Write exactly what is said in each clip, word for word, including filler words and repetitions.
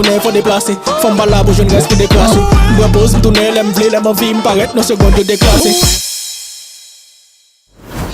Tounen fò deplase. Fanm pa la pou jwenn rès pou deklase. M pran poz, m tounen lè m vle, lè m anvi, m parèt nan segonn yo deklase.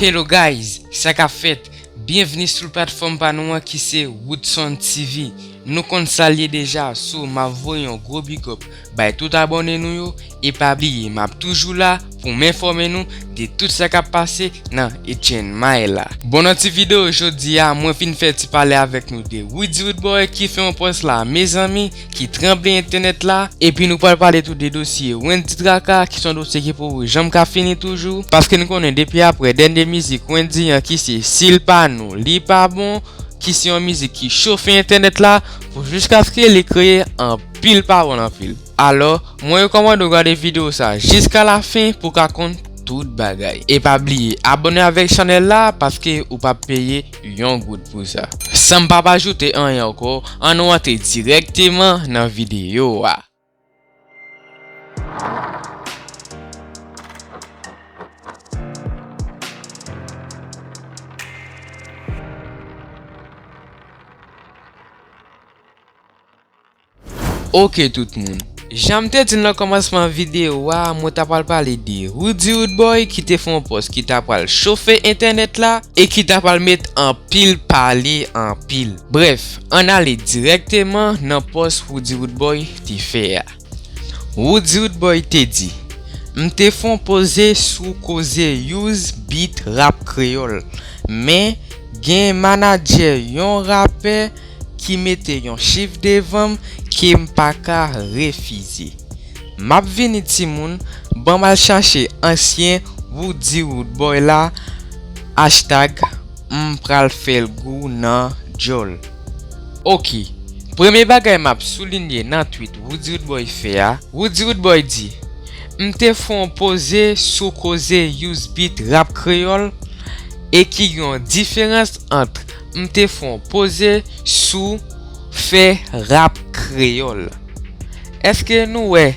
Hello guys, sa k ap fèt? Byenvni sou platfòm pa nou an ki se Woodson T V. Nou konn sa l ye deja, so m ap voye yon gwo big up bay tout abòne nou yo, e pa bliye m ap toujou la pou m enfòme nou de tout sa k ap pase nan H N M I la. Bon, nan ti videyo jodi a, mwen vin fè ti pale avèk nou de Roody Roodboy ki fè yon pòs la, mezanmi, ki tranble entènèt la, epi nou pral pale tou de dosye Wendy Traka, ki se yon dosye ki poko janm ka fini toujou, paske nou konnen depi aprè dènye mizik Wendy an ki se Si l pa nou, li pa bon, ki se yon mizik ki chofe entènèt la, pou jiskaske li kreye anpil pawòl anpil. Alò, mwen rekòmande w gade videyo sa jiska lafen pou w ka konn tout bagay. E pa bliye abòne avèk chanèl la paske ou p ap peye yon goud pou sa. San m p ap ajoute anyen ankò, ann nou antre dirèkteman nan videyo a. Ok tout moun, jan m te di l nan kòmansman videyo a, mwen ta pral pale de Roody Roodboy ki te fè yon pòs ki ta pral chofe entènèt la e ki ta pral met anpil pale anpil. Brèf, ann ale dirèkteman nan pòs Roody Roodboy te fè a. Roody Roodboy te di, m te fè yon poze sou koze use beat rap kreyòl, men gen manadjè yon rapè ki mete yon chif devan m ke m pa ka refize. M ap vini timoun, ban m al chache ansyen Roody Roodboy la, hashtag m pral fè l gou nan djòl. Ok, premye bagay m ap soulinye nan tweet Roody Roodboy fè a, Roody Roodboy di, m te fè yon poze sou koze use beat rap kreyòl e ki gen yon diferans ant m te fè yon poze sou fè rap kreyòl. Èske nou wè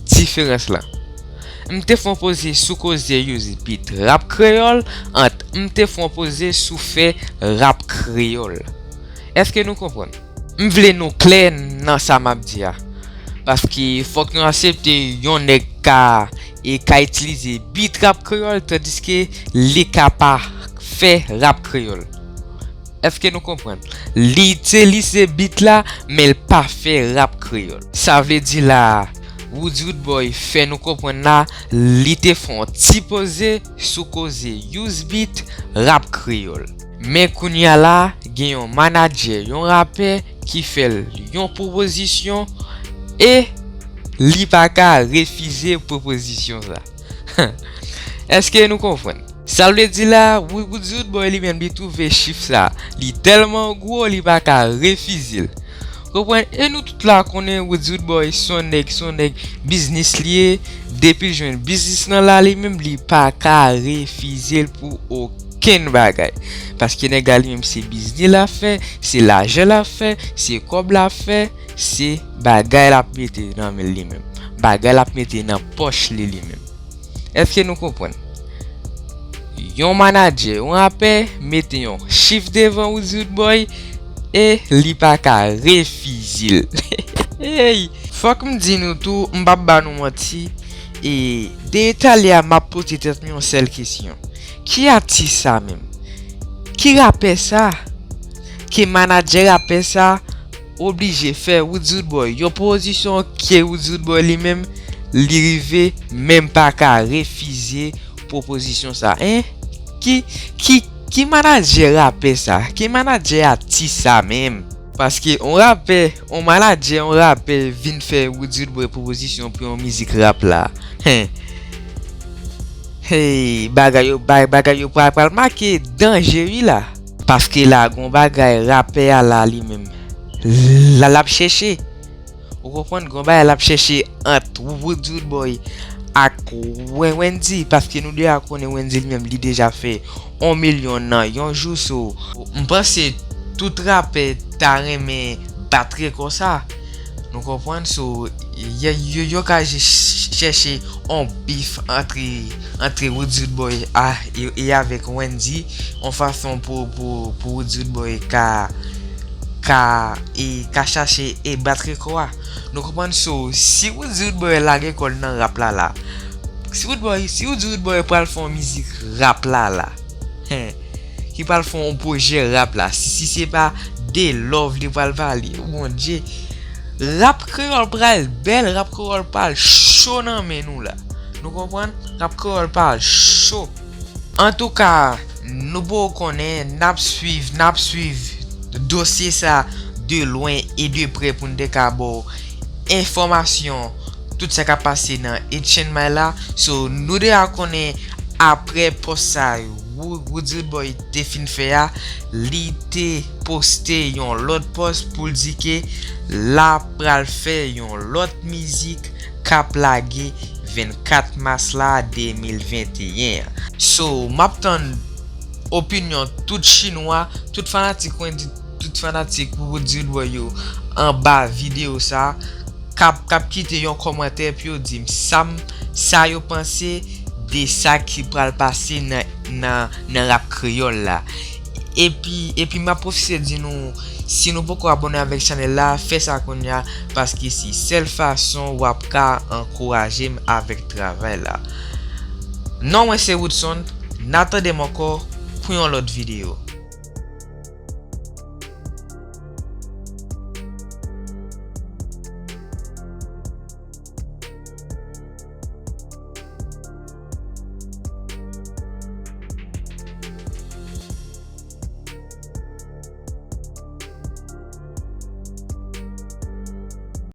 diferans lan? M te fè yon poze sou koze use beat rap kreyòl ant m te fè yon poze sou fè rap kreyòl. Èske nou konprann? M vle nou klè nan sa m ap di a. Paske fòk nou aksepte yon nèg ka e ka itilize beat rap kreyòl tandiske li ka pa fè rap kreyòl. Èske nou konprann? Li itilize beat la, men l pa fè rap kreyòl. Sa vle di la, Roody Roodboy fè nou konprann la, li te fè yon ti poze sou koze use beat rap kreyòl. Men kounye a la, gen yon manadjè, yon rapè ki fè l yon pwopozisyon e li pa ka refize pwopozisyon sa. Èske nou konprann? Sa l vle di la, Roody Roodboy li menm li twouve chif sa, li tèlman gwo, li pa ka refize l. Konprann? E nou tout la konnen Roody Roodboy se yon nèg, se yon nèg biznis li ye. Depi l jwenn biznis nan la li menm, li pa ka refize l pou okenn bagay. Paske nèg la li menm se biznis l ap fè, se lajan l ap fè, se kòb l ap fè, se bagay l ap mete nan men l li menm. Bagay l ap mete nan pòch li li menm. Èske nou konprann? Yon manadjè, yon rapè mete yon chif devan Roody Roodboy e li pa ka refize l. Hey! Fòk m di nou tou, m p ap ba nou manti, e depi talè a m ap poze tèt m yon sèl kesyon. Ki atis sa menm? Ki rapè sa? Ki manadjè rapè sa oblije fè Roody Roodboy yon pwopozisyon ke Roody Roodboy li menm li rive menm pa ka refize pwopozisyon sa, en? Ki, ki, ki manadjè rapè sa? Ki manadjè atis sa menm? Paske yon rapè, yon manadjè, yon rapè vin fè Roody Roodboy pwopozisyon pou yon mizik rap la. Hen. Hey, bagay yo, ba- bagay yo pral, pral make danje wi la. Paske la, gon bagay rapè a la li menm. La, l ap chèche. Ou konprann, gon bagay l ap chèche ant Roody Roodboy ak Wen- Wendy, paske nou deja konnen Wendy li menm li deja fè yon milyon nan yon jou, so m panse tout rapè ta renmen bat rekò sa. Nou konprann, so yo, yo, yo ka jis chèche yon bif antre, antre Roody Roodboy a, e, e avèk Wendy, yon fason pou, pou, pou Roody Roodboy ka, ka e ka chache e bat rekò a. Nou konprann? So, si Roody Roodboy lage kò l nan rap la la, si Roodboy, si Roody Roodboy pral fè yon mizik rap la la, hen, ki pral fè yon pwojè rap la, si, si se pa de love li pral pale, Bondye, rap kreyòl pral bèl, rap kreyòl pral cho nan men nou la. Nou konprann? Rap kreyòl pral cho. Antouka, nou poko konnen, n ap swiv, n ap swiv dosye sa de lwen e de prè pou n te ka ba w enfòmasyon, tout sa k ap pase nan Eight Chain Mile la. So, nou deja konnen apre pòs sa Ro-, Roody Roodboy te fin fè a, li te poste yon lòt pòs pou l di ke l ap pral fè yon lòt mizik k ap lage vennkat mas la de mil venteyen an. So, m ap tann opinyon tout chinwa, tout fanatik Wendyy, tout fanatik Roody Roodboy yo anba videyo sa, k ap, k ap kite yon kòmantè pou yo di m sa m, sa yo panse de sa ki pral pase nan, nan, nan rap kreyòl la. Epi, epi m ap pwofite di nou, si nou poko abòne avèk chanèl la, fè sa kounye a, paske se sèl fason w ap ka ankouraje m avèk travay la. Non mwen se Woodson, n a tande m ankò pou yon lòt videyo.